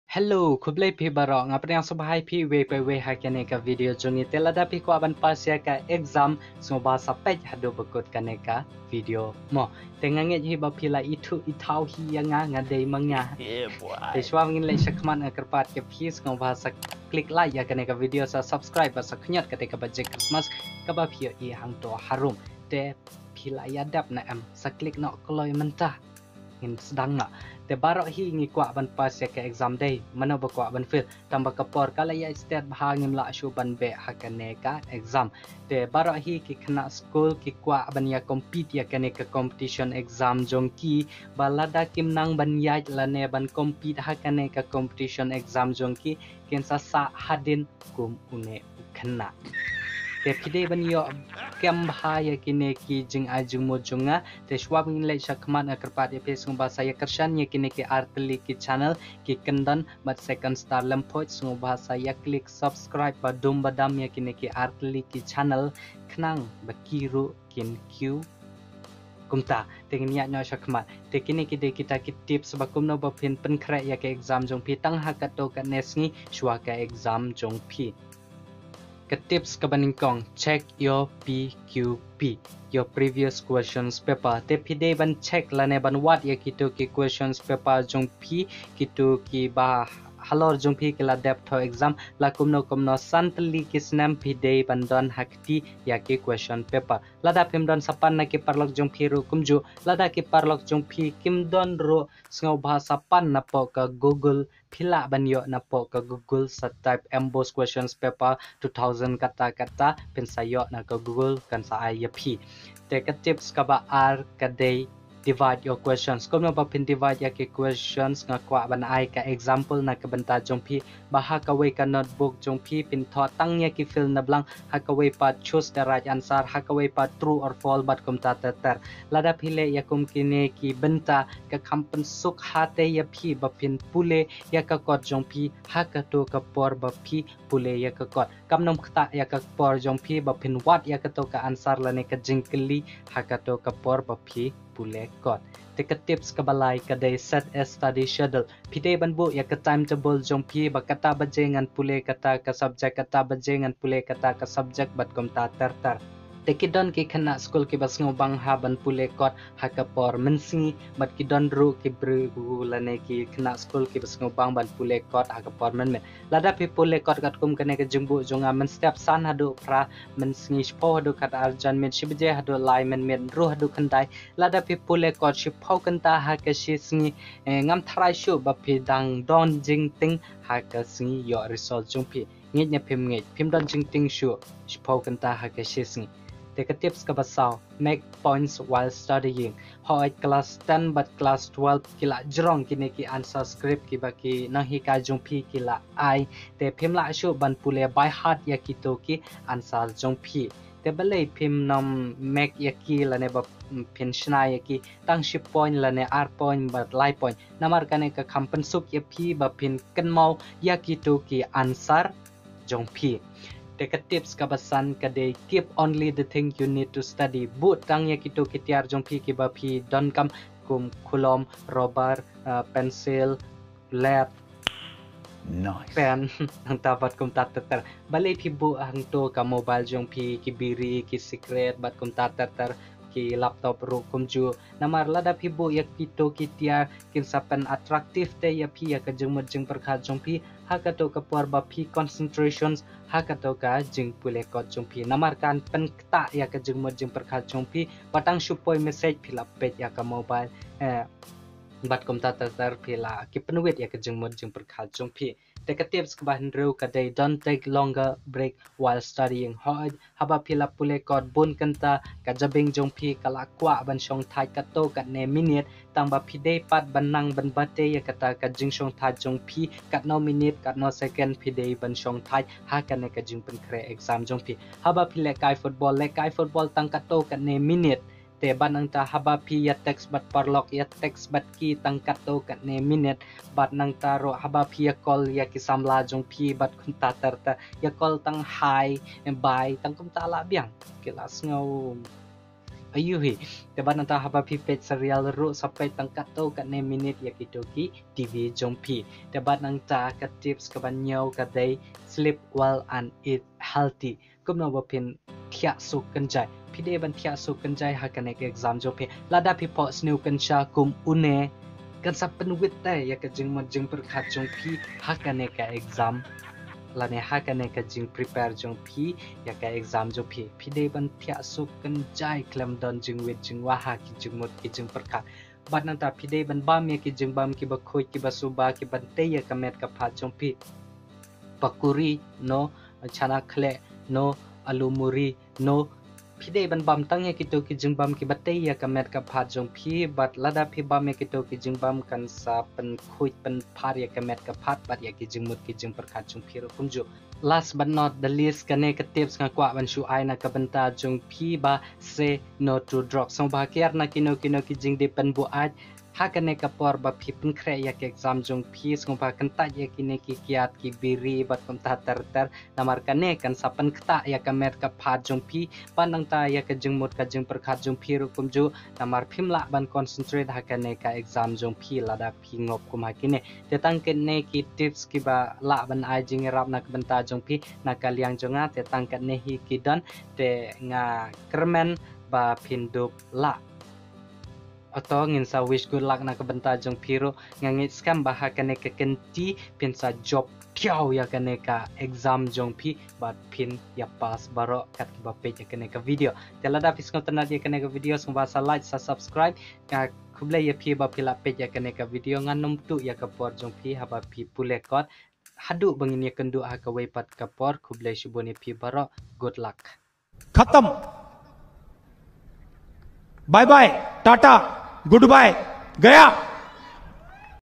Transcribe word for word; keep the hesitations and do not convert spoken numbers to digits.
Hello, khublei phi baroh, nga pdiang sngewbha ïa phi iwei pa iwei ha kane ka video jong ngi. Te lada phi kwah ban pass ïa ka exam, sngewbha sa peit haduh ba kut kane ka video mo. Te nga ngeit hi ba phi la ithuh ithaw hi ïa nga, nga dei ma nga. Te shuwa ngin leit shakhmat nga kyrpad ïa phi sngewbha sa click like ïa kane ka video, sa subscribe bad sa khñiot kata ka bajek Christmas kaba phi ïohi hangto harum. Te phi la ïa dep ne em, sa click noh kloi mynta. Ngin sdang noh. Te baroh hi ngi kwah ban pass ïa ka exam dei, mano ba kwah ban fail. Tang ba ka por ka la ïaid stet bha, ngim lah shuh ban beh ha kane ka exam. Te baroh hi ki khynnah skul ki kwah ban ïa compete ïa kane ka competition exam jong ki, ba lada kim nang ban ïaid lane ban compete ha kane ka competition exam jong ki, kin sa sah hadien kum une u khynnah. Te phi dei ban ïoh kem bha ïa kine ki jingai jingmut jong nga. Te shuwa ngin leit shakhmat nga kyrpad ïa phi sngewbha sa ïa kyrshan ïa kine ki artylli ki channel, ki kyndon bad second star lem phoit, sngewbha sa ïa click subscribe ba dum ba dam ïa kine ki artylli ki channel, khnang ba ki ruh kin kiew kumta. Te ngin ïaid noh shakhmat. Te kine ki dei kita ki tips ba kumno ba phin pynkhreh ïa ka exam jong phi tang ha kato katne sngi shuwa ka exam jong phi. Ka tips kaba nyngkong, check your P Q P, your previous questions paper. Te phi dei ban check lane ban wad ïa kito ki questions paper jong phi, kito kiba halor jong phi ki la dep thoh exam, la kumno kumno san tylli ki snem phi dei ban don ha kti ïa ki question paper. Lada phim don sa pan na ki paralok jong phi ruh kumjuh, lada ki paralok jong phi kim don ruh, sngewbha sa pan napoh ka Google, phi lah ban ïoh napoh ka Google, sa type M BOSE questions paper two thousand kata kata, phin sa ïoh na ka Google, kan sa ai ïa phi. Te ka tips kaba ar ka dei divide your questions. Kumno ba phin divide ïa ki questions, nga kwah ban ai ka example na ka bynta jong phi, ba ha kawei ka notebook jong phi phin thoh tang ïa ki field na blank, ha kawei pat choose the right answer, ha kawei pat true or false bad kumta ter ter. Lada phi leh ïa kum kine ki bynta, ka kham pynsuk hatei ïa phi ba phin pule ïa ka kot jong phi ha kato ka por ba phi pule ïa ka kot. Kam nym ktah ïa ka por jong phi ba phin wad ïa kato ka answer lane ka jingkylli ha kato ka por ba phi pule kot. Te ka tips kaba lai ka dei set a study schedule. Phi dei ban buh ïa ka timetable jong phi ba kata baje ngan pule kata ka subject, kata baje ngan pule kata ka subject bad kumta ter ter. Te ki don ki khynnah skul kiba sngewbang ha ban pule kot ha ka por mynsngi, bad ki don ruh ki briew lane ki khynnah skul kiba sngewbang ban pule kot ha ka por mynmiet. Lada phi pule kot katkum kane ka jingbuh jong nga, mynstep san haduh phra mynsngi, shiphew haduh khatar janmiet, shi baje haduh lai mynmiet, hynriew haduh khyndai, lada phi pule kot shiphew kynta ha ka shi sngi, eh, ngam tharai shuh ba phi dang don jingtieng ha ka sngi ïoh result jong phi. Ngeit ne phim ngeit, phim don jingtieng shuh shiphew kynta ha ka shi sngi. Te ka tips kaba saw, make points while studying. Hooid, class ten bad class twelve ki la jrong kine ki answer script kiba ki nonghikai jong phi ki la ai. Te phim lah shuh ban pule by heart ïa kito ki answer jong phi. Te balei phim nym make ïa ki lane ba, mm, phin shna ïa ki tang shi point lane ar point bad lai point. Namar kane ka kham pynsuk ïa phi ba phin kynmaw ïa kito ki answer jong phi. Te ka tips kaba san ka dei keep only the thing you need to study. Buh tang ïa kito ki tiar jong phi kiba phi donkam, kum khulom, rubber, uh, pencil, lead, nice, pen, nangta bad kumta ter ter. Balei phi buh hangto ka mobile jong phi, ki biri, ki cigarette bad kumta ter ter, ki laptop ruh kumjuh. Namar lada phi buh ïa kito ki tiar kin sa pyn attractive te ïa phi ïa ka jingmut jingpyrkhat jong phi ha kato ka por ba phi concentrations ha kato ka jingpule kot jong phi. Namar kan pynktah ïa ka jingmut jingpyrkhat jong phi, ba tang shu poi message phi la peit ïa ka mobile, eh, bad kumta ter ter phi la ki pynwit ïa ka jingmut jingpyrkhat jong phi. Te ka tips kaba hynriew ka dei don't take longer break while studying. Hooid, haba phi la pule kot bun kynta, ka jabieng jong phi ka la kwah ban shongthait katto katne minit, tang ba phi dei pat ban nang ban bate ïa kata ka jingshongthait jong phi, katno minit, katno second phi dei ban shongthait ha kane ka jingpynkhreh exam jong phi. Haba phi lehkai football, lehkai football tang katto katne minit. Te bad nangta haba phi ïa text bad paralok, ïa text bad ki tang katto katne minit. Bad nangta ruh haba phi ïa call ïa ki samla jong phi bad kumta ter ter, ïa call tang hi, bye, tang kumta lah biang. Ki la sngew aiu hi. Te bad nangta haba phi peit serial ruh sa peit tang katto katne minit ïa kito ki T V jong phi. Te bad nangta ka tips kaba hynñiew ka dei sleep well and eat healthy. Kumno ba phin thiah suk kynjai? Phi dei ban thiah suk kynjai ha kane ka exam jong phi. Lada phi phohsniew kynsha kum une, kan sa pynwit te ïa ka jingmut jingpyrkhat jong phi ha kane ka exam, lane ha kane ka jingprepare jong phi ïa ka exam jong phi. Phi dei ban thiah suk kynjai khlem don jingwit jingwa ha ki jingmut ki jingpyrkhat. Bad nangta phi dei ban bam ïa ki jingbam kiba khuid, kiba suba, kiban tei ïa ka met ka phad jong phi. Pakuri, no. Chana khleh, no. Alu muri, no. Phi dei ban bam tang ïa kito ki jingbam kiba tei ïa ka met ka phad jong phi. Bad lada phi bam ïa kito ki jingbam, kan sa pynkhuid pynphar ïa ka met ka phad bad ïa ki jingmut ki jingpyrkhat jong phi ruh kumjuh. Last but not the least, kane ka tips nga kwah ban shu ai na ka bynta jong phi ba say no to drugs. Sngewbha kiar na kino kino ki jingdie pynbuaid ha kane ka por ba phi pynkhreh ïa ka exam jong phi. Sngewbha kyntait ïa kine ki kiad, ki biri bad kumta ter ter, namar kane kan sa pynktah ïa ka met ka phad jong phi, bad nangta ïa ka jingmut ka jingpyrkhat jong phi ruh kumjuh, namar phim lah ban concentrate ha kane ka exam jong phi lada phi ngop kum ha kine. Te tang katne ki tips kiba lah ban ai jingïarap na ka bynta jong phi na ka liang jong nga. Te tang katne hi ki don. Te nga kyrmen ba phin dup lah. Hato ngin sa wish good luck na ka bynta jong phi ruh. Nga ngeit skhem ba ha kane ka kynti phin sa jop thiaw ïa kane ka exam jong phi bad phin ïa pass baroh kat kiba peit ïa kane ka video. Te lada phi sngewtynnat ïa kane ka video, sngewbha sa like, sa subscribe. Nga khublei ïa phi ba phi la peit ïa kane ka video. Ngan ym tuh ïa ka por jong phi haba phi pule kot. Haduh ba ngin ïakynduh ha kawei pat ka por, khublei shibun ïa phi baroh. Good luck. खत्म। Bye bye, tata, goodbye, गया।